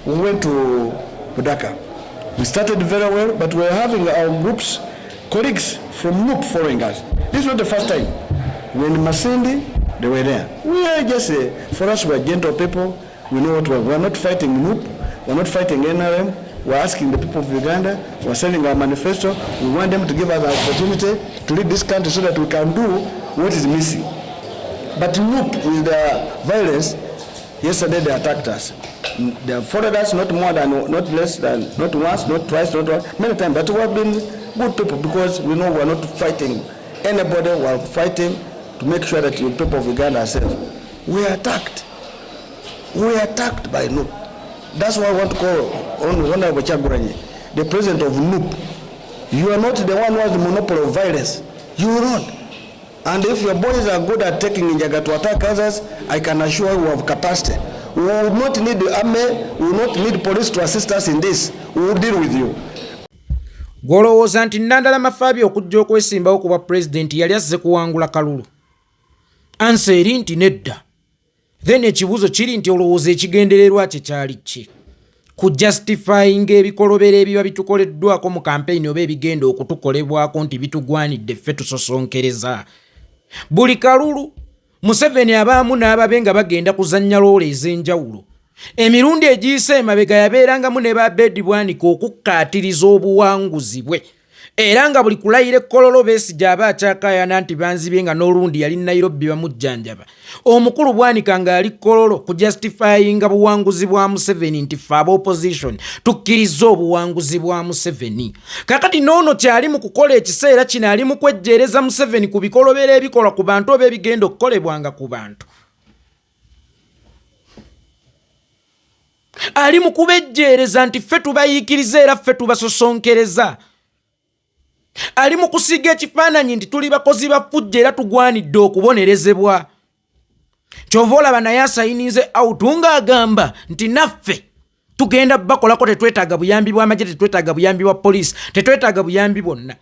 We went to Budaka. We started very well, but we were having our groups, colleagues from NUP following us. This is not the first time. When Masindi, they were there. We are just, for us, we are gentle people. We know what we are. We are not fighting NUP. We are not fighting NRM. We are asking the people of Uganda. We are selling our manifesto. We want them to give us the opportunity to lead this country so that we can do what is missing. But NUP, with the violence, yesterday they attacked us. They followed us not more than, not less than, not once, not twice, not once, many times. But we have been good people because we know we are not fighting anybody. We are fighting to make sure that the people of Uganda are safe. We are attacked. We are attacked by NUP. That's why I want to call on Honorable Kyagulanyi, the president of NUP. You are not the one who has the monopoly of violence. You are not. And if your boys are good at taking Njaga to attack others, I can assure you we have capacity. We will not need the army, we will not need police to assist us in this. We will deal with you. Gw'olowooza nti Nandala Mafaabi okujja okwesimbawo ku bwa pulezidenti yali azze kuwangula kalulu? Ansa eri nti nedda. Then ekibuuzo kiri nti olowooza ekigendererwa kye kyali ki? Ku justifyinga ebikolobero ebiba bitukoleddwako mu kampeyini oba ebigenda okutukolebwako nti bitugwanidde ffe tusosonkereza. Buli kalulu Museveni abaamu n'ababe nga bagenda kuzannya loolo ez'enjawulo. Emirundi egiyise emabega yabeerangamu ne ba Abed Bwanika okukkaatiriza obuwanguzi bwe. Era nga buli kulayira ekkololo Besigye aba akyakaayana nti banzibye nga n'olundi yali Nairobi bamujjanjaba. Omukulu Bwanika ng'ali Kololo ku justifyinga buwanguzi bwa Museveni nti ffe aba opposition tukkirizza obuwanguzi bwa Museveni. Kakati n'ono kyali mu kukola ekiseera kino ali mu kwejjeereza Museveni ku bikolobero ebikolwa ku bantu oba ebigenda okukolebwanga ku bantu. Ali mu kubejjeereza nti ffe tubayiikiriza era ffe tubasosonkereza. Ali mu kusiiga ekifaananyi nti tuli bakozi ba ffujjo era tugwanidde okubonerezebwa. Kyova olaba naye asayininze out ng'agamba nti naffe tugenda bakolako, tetwetaaga buyambi bw'amagye, tetwetaaga buyambi bwa poliisi, tetwetaaga buyambi bwonna.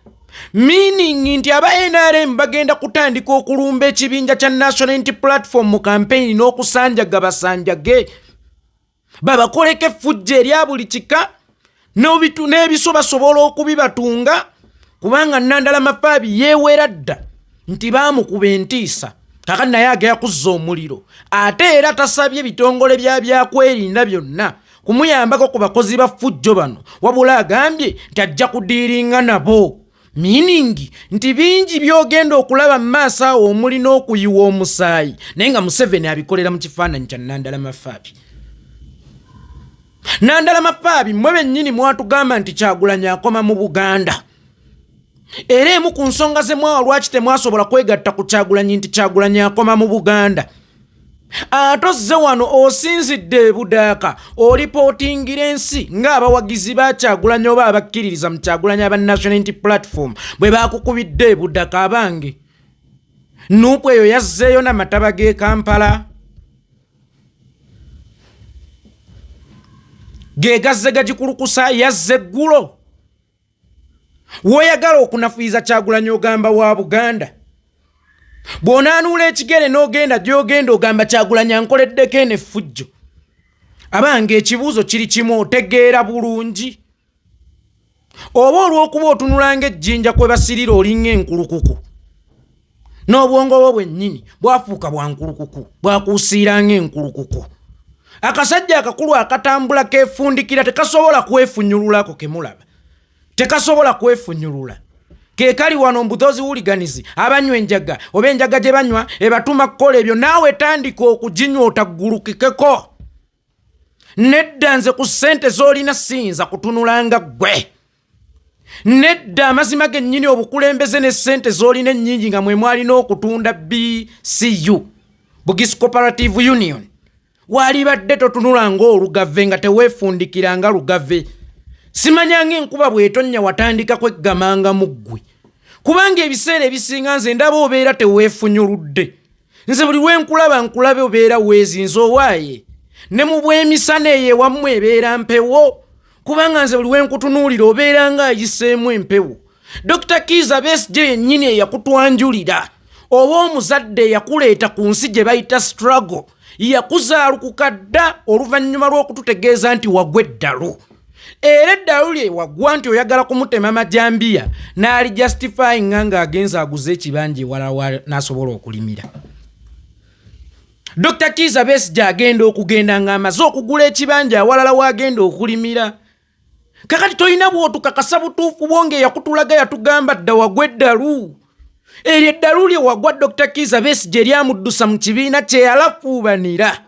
Meaning nti aba NRM bagenda kutandika okulumba ekibinja kya National Unity Platform mu kampeyini n'okusanjaga basanjage, babakoleko effujjo erya buli kika n'ebiso basobola okubibatunga, kubanga Nandala Mafaabi yeewera dda nti baamukuba entiisa, kakati naye agenda kuzza omuliro. Ate era tasabye bitongole bya byakwerinda byonna kumuyambako ku bakozi ba ffujjo bano, wabula agambye nti ajja kudiiringa nabo. Meaning nti bingi by'ogenda okulaba mu maaso awo omuli n'okuyiwa omusaayi, naye nga Museveni abikolera mu kifaananyi kya Nandala Mafaabi. Nandala Mafaabi, mmwe bennyini mwatugamba nti Kyagulanyi akoma mu Buganda. Era emu ku nsonga ze mwawa lwaki temwasobola kwegatta ku Kyagulanyi nti Kyagulanyi akoma mu Buganda. Ate ozze wano osinzidde e Budaaka olipootingira ensi ng'abawagizi ba Kyagulanyi oba abakkiririza mu Kyagulanyi aba National Unity Platform bwe baakukubidde e Budaaka. Abange, Nuupu eyo yazzeeyo n'amataba g'e Kampala ge gazze gagikulukusa, yazze eggulo. W'oyagala okunafuyiza Kyagulanyi ogamba wa Buganda, bw'onaanuula ekigere n'ogenda gy'ogenda ogamba Kyagulanyi ankoleddeko eno effujjo. Abange, ekibuuzo kiri kimu, otegeera bulungi oba olw'okuba otunula ng'ejjinja kwe basirira olinga enkulukuku, n'obwongo bwo bwennyini bwafuuka bwa nkulukuku, bwakuusiira ng'enkulukuku. Akasajja akakulu akatambula keefundikira tekasobola kwefunyululako, kemulaba tekasobola kwefunyulula. Ke kali wano mbu those hooligans abanywa enjaga oba enjaga gye banywa ebatuma kukola ebyo, naawe tandika okuginywa otaggulukikeko. Nedda, nze ku ssente z'olina siyinza kutunula nga ggwe. Nedda, amazima gennyini obukulembeze ne ssente z'olina ennyingi nga mwe mwalina okutunda BCU, Bugisi Cooperative Union, walibadde totunula ng'olugave nga teweefundikira nga lugave. Simanya ng'enkuba bw'etonnya watandika kweggamanga mu ggwe, kubanga ebiseera ebisinga nze ndaba obeera teweefunyuludde. Nze buli lwe nkulaba nkulabe obeera weezinze owaaye, ne mu bw'emisana eyo ewammwe ebeera mpewo, kubanga nze buli lwe nkutunuulira obeera ng'ayiseemu empewo. Dokita Kiiza Besigye yennyini eyakutwanjulira oba omuzadde eyakuleeta ku nsi gye bayita struggle Yakuzaalukuka dda oluvannyuma lw'okututegeeza nti wagwa eddalu, era eddalu lye wagwa nti oyagala kumutema majambiya n'ali justifyinga ng'agenza aguze ekibanja ewala n'asobola okulimira. Dr Kiiza Besigye agenda okugenda ng'amaze okugula ekibanja awalala w'agenda okulimira. Kakati tolina bw'otukakasa butuufu bwo ng'eyakutulaga yatugamba dda wagwa eddalu. Eryo eddalu lye wagwa Dr Kiiza Besigye eryamuddusa mu kibiina kye yalafuubanira,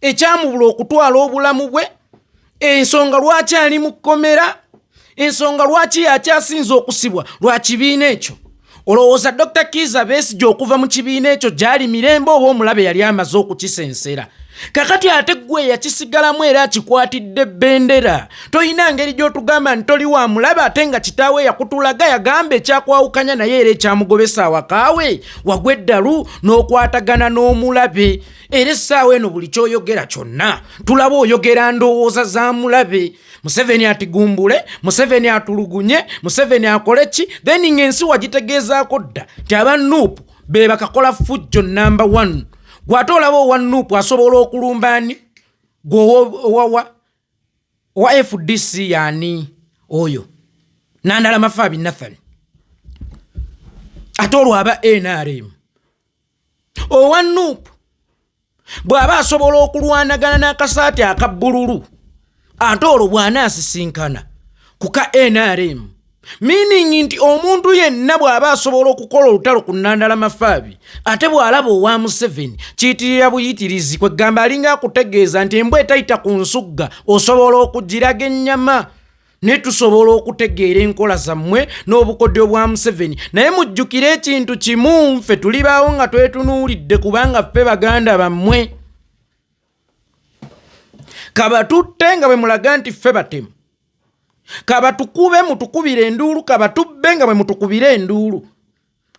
ekyamubula okutwala obulamu bwe, ensonga lwaki ali mu kkomera, ensonga lwaki yakyasinze okusibwa lwa kibiina ekyo. Olowooza Dr Kiiza Besigye okuva mu kibiina ekyo gyali mirembe oba omulabe yali amaze okukisensera? Kakati ate ggwe yakisigalamu era akikwatidde bendera, tolina ngeri gy'otugamba nti toli wa mulabe, ate nga kitaawe yakutulaga yagamba ekyakwawukanya naye era ekyamugobesa awakaawe wagwa eddalu n'okwatagana n'omulabe. Era essaawa eno buli ky'oyogera kyonna tulaba oyogera ndowooza za mulabe. Museveni atigumbule, Museveni atulugunye, Museveni akole ki, then ng'ensi wagitegeezaako dda nti aba Nuupu be bakakola fujjo namba 1. Gw'ate olaba owa Nuupu asobola okulumba ani? Gwe owa FDC yaani oyo Nandala Mafaabi Nathan, ate olwo aba NRM. Owa Nuupu bw'aba asobola okulwanagana n'akasaati aka bbululu, ate olwo bw'anaasisinkana ku ka NRM, meaning nti omuntu yenna bw'aba asobola okukola olutalo ku Nandala Mafaabi, ate bw'alaba owa Museveni kiyitirira buyitirizi. Kwegamba alinga akutegeeza nti embwa etayita ku nsugga osobola okugiraga ennyama, naye tusobola okutegeera enkola zammwe n'obukodyo bwa Museveni. Naye mujjukire ekintu kimu, ffe tulibaawo nga twetunuulidde, kubanga ffe baganda bammwe. Kabatutte nga bwe mulaga nti ffe batemu, kabatukube mutukubire enduulu, kabatubbe nga bwe mutukubire enduulu,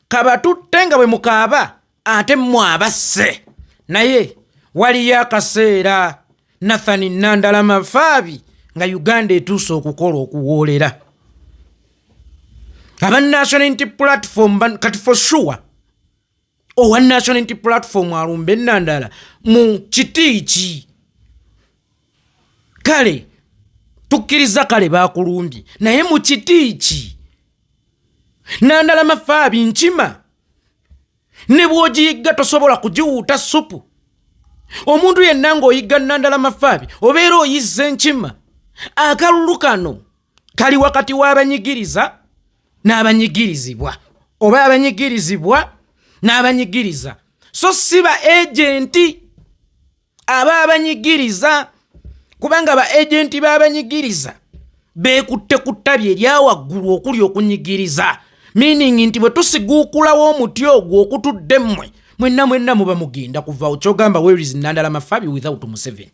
kabatutte nga bwe mukaaba ate mmwe abasse. Naye waliyo akaseera Nathan Nandala Mafaabi nga Uganda etuuse okukola okuwoolera aba National Unity Platform. Kati for sure owa National Unity Platform alumba Enandala mu kiti ki? Kale tukkiriza, kale bakulumbye, naye mu kiti ki? Nandala Mafaabi nkima ne bw'ogiyigga tosobola kugiwuuta supu. Omuntu yenna ng'oyigga Nandala Mafaabi obeera oyizza enkima. Akalulu kano kali wakati w'abanyigiriza n'abanyigirizibwa, oba abanyigirizibwa n'abanyigiriza, so si ba agenti ab'abanyigiriza, kubanga ba agenti b'abanyigiriza beekutte ku ttabi erya waggulu okuli okunyigiriza, meaning nti bwe tusiguukulawo omuti ogwo okutudde mmwe mwenna mwenna muba mugenda kuvaawo. Kyogamba where is Nandala Mafabi without Museveni?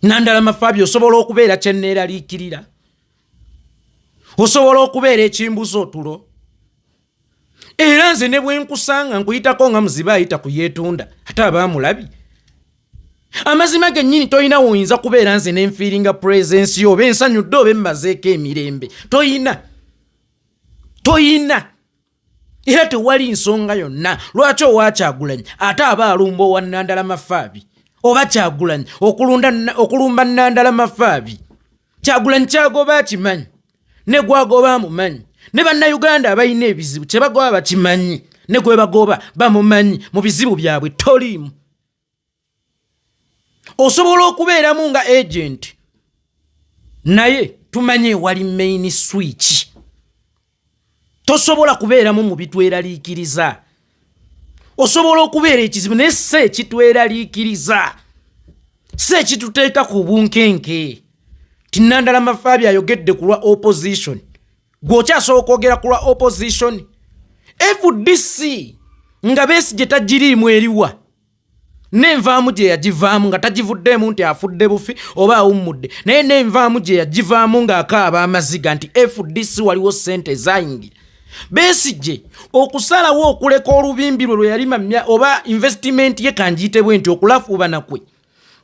Nandala Mafabi osobola okubeera kyenneeraliikirira, osobola okubeera ekimbuza otulo, era nze ne bwe nkusanga nkuyitako nga muzibe ayita ku yeetunda ate abaamulabi. Amazima gennyini tolina woyinza kubeera nze nenfiiringa presence yo, oba ensanyudde oba emmazeeko emirembe, toyina, toyina. Era tewali nsonga yonna lwaki owa Kyagulanyi ate aba alumba owa Nandala Mafaabi, oba Kyagulanyi okulumba Nandala Mafaabi. Kyagulanyi kyagoba akimanyi, ne gwagoba amumanyi, ne bannayuganda abalina ebizibu kye bagoba bakimanyi, ne gwe bagoba bamumanyi. Mu bizibu byabwe toliimu. Osobola okubeeramu nga agent, naye tumanye ewali main switch. Tosobola kubeeramu mu bitweraliikiriza. Osobola okubeera ekizibu, naye si ekitweraliikiriza, si ekituteeka ku bunkenke. Ti Nandala Mafaabi ayogedde ku lwa opposition, gwe okyasobola okwogera ku lwa opposition? FDC nga Besigye tagiriimu eriwa? Nenvaamu gye yagivaamu nga tagivuddeemu nti afudde bufi oba awummudde, naye nenvaamu gye yagivaamu ng'akaaba amaziga nti FDC waliwo ssente ezayingira. Besigye okusalawo okuleka olubimbi lwe lwe yalima oba investment ye kangiyite bwe nti, okulafuubana kwe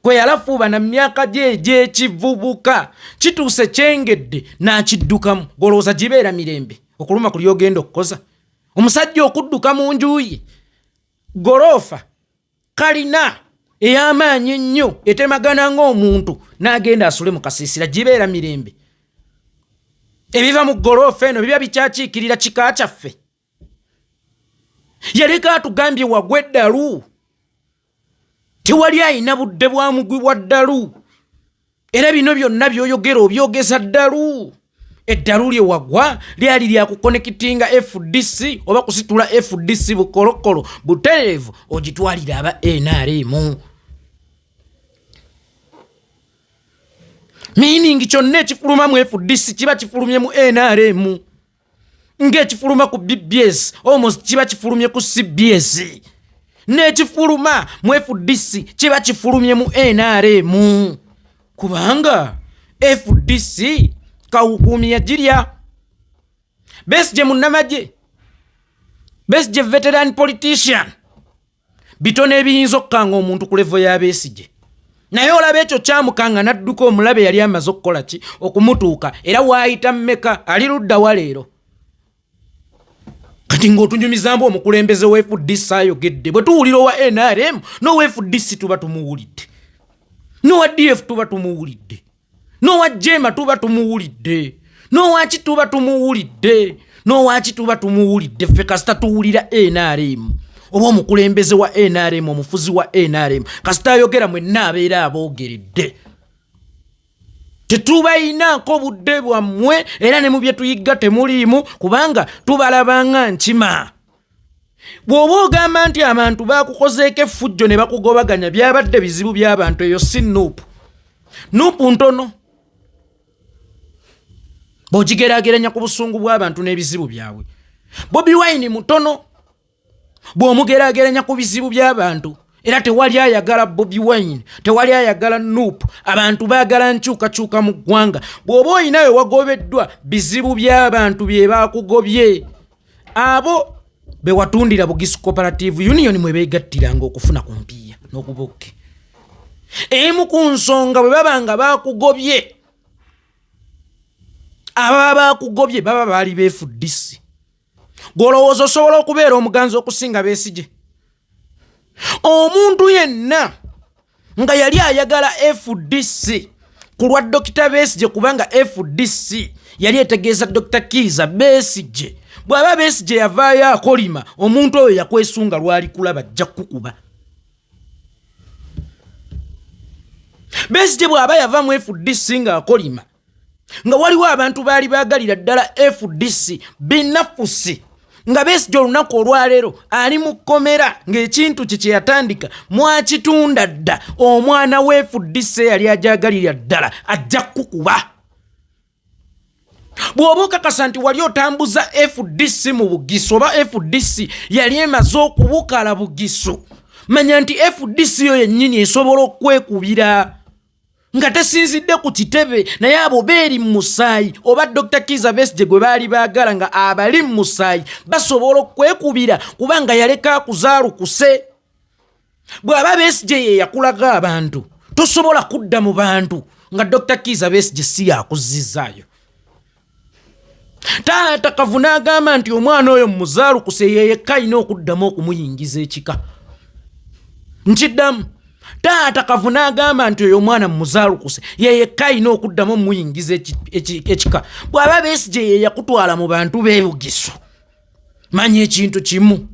kwe yalafuubana mu myaka gye egy'ekivubuka kituuse kyengedde n'akiddukamu. Golowooza gibeera mirembe okuluma kuli ogenda okukoza omusajja okudduka mu nju ye? Goloofa kalina ey'amaanyi ennyo etemagana ng'omuntu n'agenda asule mu kasiisira, gibeera mirembe. Ebiva mu goloofa eno biba bikyakiikirira kika kyaffe. Yaleka atugambye wagwa eddalu, tewali ayina budde bwa mugwi wa ddalu, era bino byonna by'oyogera obyogeza ddalu. Eddalu lye wagwa lyali lya kukonekitinga FDC oba kusitula FDC bukolokolo butereevu ogitwalire aba NRM. Meaning kyonna ekifuluma mu FDC kiba kifulumye mu NRM, ng'ekifuluma ku BBS almost kiba kifulumye ku CBS, n'ekifuluma mu FDC kiba kifulumye mu NRM, kubanga FDC kawukuumi yagirya. Besigye munnamagye, Besigye veteran politician, bitono ebiyinza okukanga omuntu ku level ya Besigye, naye olaba ekyo kyamukanga n'adduka. Omulabe yali amaze okukola ki? Okumutuuka. Era waayita mmeka, ali ludda wa leero? Kati ng'otunyumizambu omukulembeze wa FDC ayogedde, bwe tuwulira owa NRM n'owa FDC tuba tumuwulidde, n'owa DF tuba tumuwulidde, n'owa JEEMA tuba tumuwulidde, n'owaki tuba tumuwulidde, n'owaki tuba tumuwulidde. Ffe kasita tuwulira NRM oba omukulembeze wa NRM, omufuzi wa NRM, kasita ayogera mwenna abeera aboogeredde. Tetubayinaako budde bwammwe, era ne mu bye tuyigga temuliimu, kubanga tubalabanga nkima. Bw'oba ogamba nti abantu bakukozeeko effujjo ne bakugobaganya, byabadde bizibu by'abantu, eyo si NUP. NUP ntono bw'ogigeraageranya ku busungu bw'abantu n'ebizibu byabwe. Bobi Wine mutono bw'omugeraageranya ku bizibu by'abantu, era tewali ayagala Bobi Wine, tewali ayagala NUP. Abantu baagala nkyukakyuka mu ggwanga. Bw'oba olinawe wagobeddwa, bizibu by'abantu bye baakugobye. Abo be watundira Bugisu Cooperative Union mwe beegattiranga okufuna ku mpiiya n'okubokke. Emu ku nsonga, bwe baba nga baakugobye, ababa baakugobye baba baali beefuddisi. Gw'olowooza osobola okubeera omuganzi okusinga Besigye? Omuntu yenna nga yali ayagala FDC ku lwa Dokita Besigye, kubanga FDC yali etegeeza Dokita Kiiza Besigye, bw'aba Besigye yavaayo akolima, omuntu oyo yakwesunga lwali kulaba ajja kukuba. Besigye bw'aba yava mu FDC ng'akolima, nga waliwo abantu baali baagalira ddala FDC binafusi, nga Besigye olunaku olwaleero ali mu kkomera, ng'ekintu kye kye yatandika mwakitunda dda, omwana wa FDC yali ajagalira ddala ajja kukuba. Bw'oba okakasa nti wali otambuza FDC mu Bugisu, oba FDC yali emaze okubukala Bugisu, manya nti FDC yo yennyini esobola okwekubira nga tesinzidde ku kitebe, naye abo beeri mu musaayi oba Dr. Kiiza Besigye gwe baali baagala nga abali mu musaayi basobola okwekubira, kubanga yaleka akuzaalukuse. Bw'aba Besigye ye yakulaga abantu, tosobola kudda mu bantu nga Dr. Kiiza Besigye si yakuzzizaayo. Taata Kavuna agamba nti omwana oyo muzaalukuse, ye yekka alina okuddamu okumuyingiza ekika. Nkiddamu, taata Kavuna agamba nti oyo omwana muzaalukuse, ye yekka alina okuddamu omuyingiza ekika. Bw'aba Besigye ye yakutwala mu bantu b'ebugisu, manya ekintu kimu,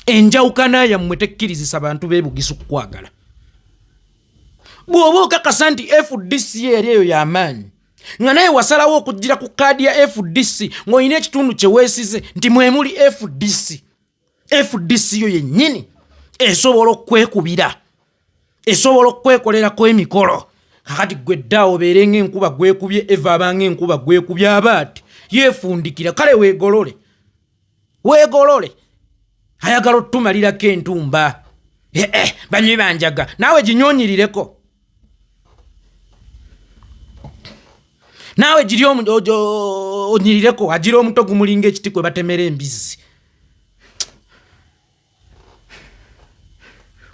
enjawukana yammwe tekkirizisa bantu b'ebugisu kukwagala. Bw'oba okakasa nti FDC eri eyo y'amaanyi, nga naye wasalawo okugira ku kaadi ya FDC ng'olina ekitundu kye weesize nti mwemuli FDC, FDC yo yennyini esobola okwekubira, esobola okwekolerako emikolo. Kakati gwe ddaawo obeere ng'enkuba gwekubye eva, aba ng'enkuba gwekubye abaati yeefundikira. Kale weegolole, weegolole. Ayagala otumalirako entumba, banywi banjaga, naawe ginyonyirireko, naawe giri onyirireko. Agira omuto gumulinga ekiti kwe batemera embizzi,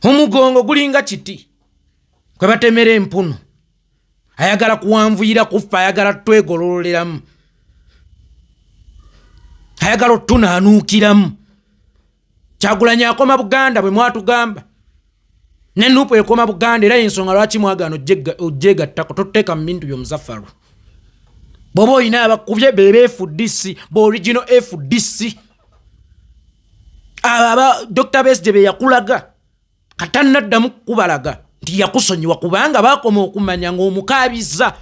omugongo gulinga kiti kwe batemera empunu. Ayagala kuwanvuyira kuffa, ayagala twegololeramu, ayagala otunaanuukiramu. Kyagulanyi akoma Buganda bwe mwatugamba, ne Nupu ekoma Buganda, era yensonga lwaki mwagaana ojjegattako. Totuteeka mu bintu by'omuzafaru. Bw'oba olina abakubye bebe FDC, ba original FDC, abo aba Dr. Besigye be yakulaga, katannaddamu kukubalaga nti yakusonyiwa, kubanga baakoma okumanya ng'omukaabizza.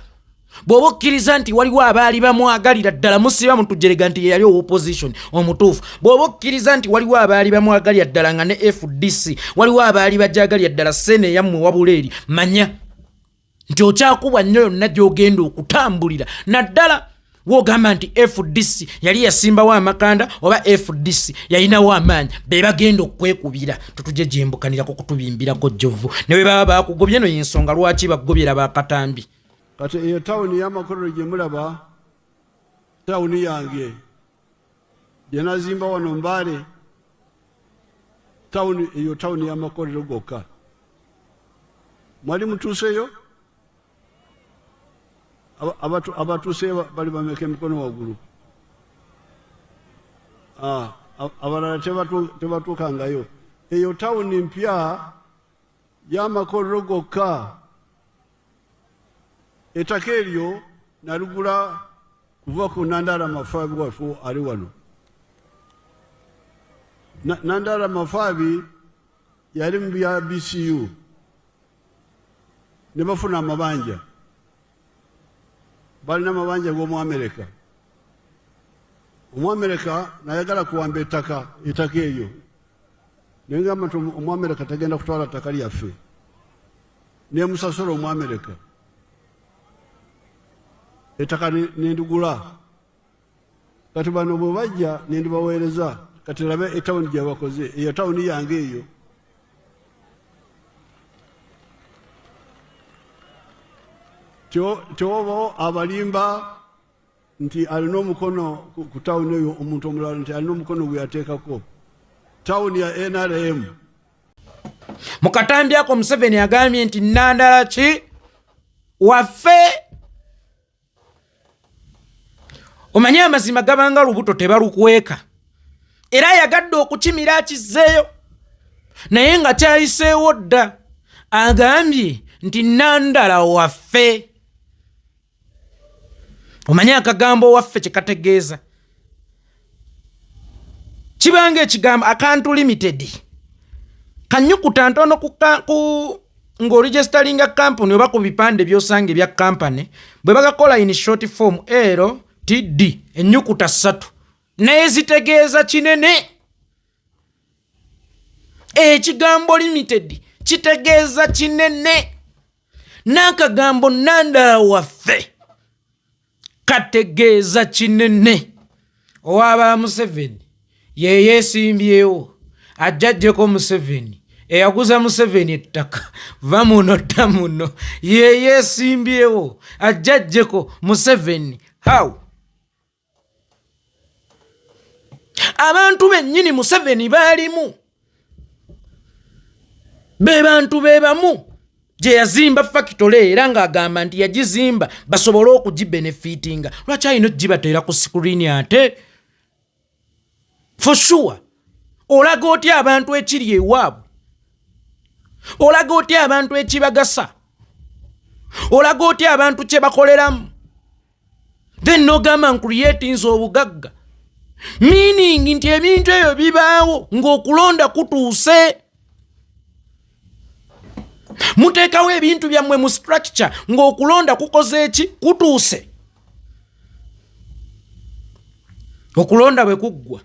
Bw'oba okkiriza nti waliwo abaali bamwagalira ddala, musiba mutujerega nti yeyali opposition omutuufu. Bw'oba okkiriza nti waliwo abaali bamwagalira ddala, nga ne FDC waliwo abaali bajagalira ddala sene eyammwe wabula eri, manya nti okyakubwa nnyo yonna gy'ogenda okutambulira, naddala wogamba nti FDC yali yasimbawo amakanda oba FDC yalinawo amaanyi, be bagenda okwekubira. Tutuje gyembukanirako kutubimbirako jjovu, ne bwe baba bakugobye no yensonga lwaki bakugobyera bakatambi. Kati eyo tawuni y'amakolero gye mulaba, tawuni yange gye nazimba wano Mbale, tawuni eyo tawuni y'amakolero gokka. Mwali mutuuseyo? Abatuuseyo bali bameka? Emikono waggulu. Abalala tebatuukangayo. Eyo tawuni mpya y'amakolero gokka. Ettaka eryo naligula kuva ku Nandala Mafaabi waffe ali wano. Nandala Mafaabi yali mu bya BCU ne bafuna amabanja, balina amabanja g'Omuamerika. Omuamerika nayagala kuwamba ettaka, ettaka eryo nengamba nti Omuamerika tagenda kutwala ttaka lyaffe, nemusasula Omuamerika, ettaka nendigula. Kati bano bwe bajja nendibaweereza. Kati labe etawuni gye bakoze, eyo tawuni yange eyo. Tewabawo abalimba nti alina omukono ku tawuni eyo, omuntu omulala nti alina omukono gwe yateekako. Tawuni ya NRM. Mu katambi ako Museveni agambye nti Nandala ki waffe. Omanye amazima gabanga lubuto, tebalukweka, era ayagadde okukimira akizzeeyo, naye nga kyayiseewo dda. Agambye nti Nandala waffe. Omanye akagambo waffe kye kategeeza? Kibanga ekigambo akantu limited, kanyukuta ntono ku ng'oregisteringa kampuni oba ku bipande by'osanga ebya kampani bwe bagakola in short form L T D, ennyukuta 3, naye zitegeeza kinene. Ekigambo limited kitegeeza kinene, n'akagambo Nandala waffe kategeeza kinene. Owaba Museveni ye yeesimbyewo ajja ajjeko Museveni eyaguza Museveni ettaka, va muno dda muno, ye yeesimbyewo ajja ajjeko Museveni. How abantu bennyini Museveni baalimu be bantu be bamu gye yazimba fakitole, era ng'agamba nti yagizimba basobole okugibenefitinga. Lwaki alina ogibateera ku screen? Ate for sure olaga otya abantu ekiri ewaabwe? Olaga otya abantu ekibagasa? Olaga otya abantu kye bakoleramu? Then nogamba ncreatinze obugagga, meaning nti ebintu ebyo bibaawo ng'okulonda kutuuse. Muteekawo ebintu byammwe mu structure ng'okulonda kukoze eki? Kutuuse. Okulonda bwe kuggwa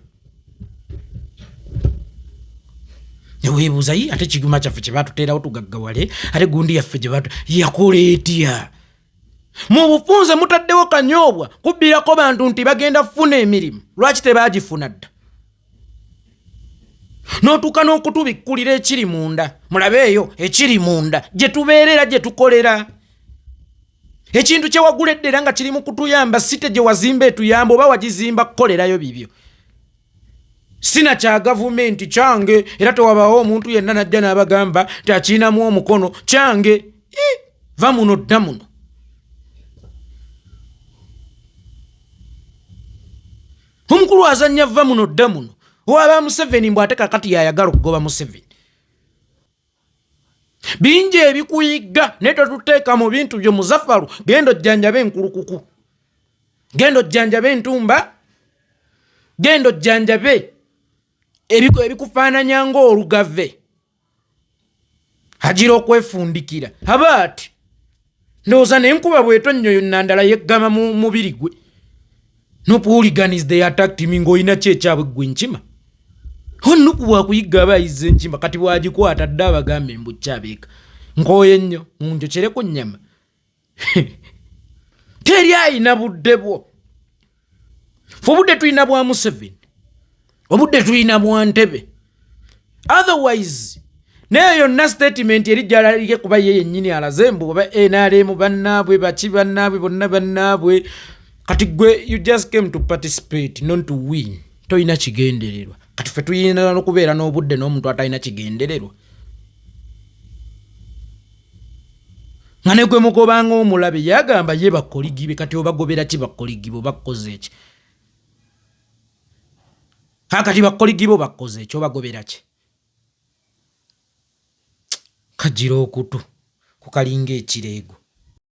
neweebuuza, yi ate kiguma kyaffe kye batuteerawo tugaggawale, ate gundi yaffe gye batu yakola etya? Mu bufunze mutaddewo kanyoobwa kubbirako bantu nti bagenda kufuna emirimu. Lwaki tebagifuna dda? N'otuuka n'okutubikkulira ekiri munda. Mulabeeyo ekiri munda gye tubeerera, gye tukolera. Ekintu kye wagula edda era nga kiri mu kutuyamba, site gye wazimba etuyamba, oba wagizimba kukolerayo bibyo, sina kya gavumenti, kyange, era tewabaawo omuntu yenna najja n'abagamba nti akiinamu omukono, kyange. Va muno dda muno. Omukulu azannya va muno dda muno. Waba Museveni mbu ate kakati yayagala okugoba Museveni. Bingi ebikuyigga naye totuteeka mu bintu byo. Muzafalu, genda ojjanjabe enkulukuku, genda ojjanjabe entumba, genda ojjanjabe ebikufaananya ng'olugave. Agira okwefundikira aba ati ndowooza nenkuba bwetonnyo nandala yeggama mu mubiri gwe. NUP hooligans, they attacked me. Ng'olina ki ekyabwe ggwe nkima? NUP bwakuyigga aba ayizza enkima, kati bwagikwata dde abagambe mbu kyabeeka nkooye nnyo munjokyereko nnyama. Teri ayina budde bwo. Fe obudde tulina bwa Museveni, obudde tulina bwa Ntebe. Otherwise naye yonna statement eri gyalalike kuba ye yennyini alaze mbu oba NRM bannaabwe baki, bannaabwe bonna bannaabwe. Kati gwe you just came to participate, not to win. Tolina kigendererwa. Kati fe tuyina nokubeera n'obudde n'omuntu atalina kigendererwa, nga ne gwe mugobanga omulabe yagamba ye bakoligibe. Kati obagobera ki bakoligibe? Obakoze eki kakati? Bakoligibe obakoze eki? Obagobera ki? Kagira okutu kukalinga ekireego.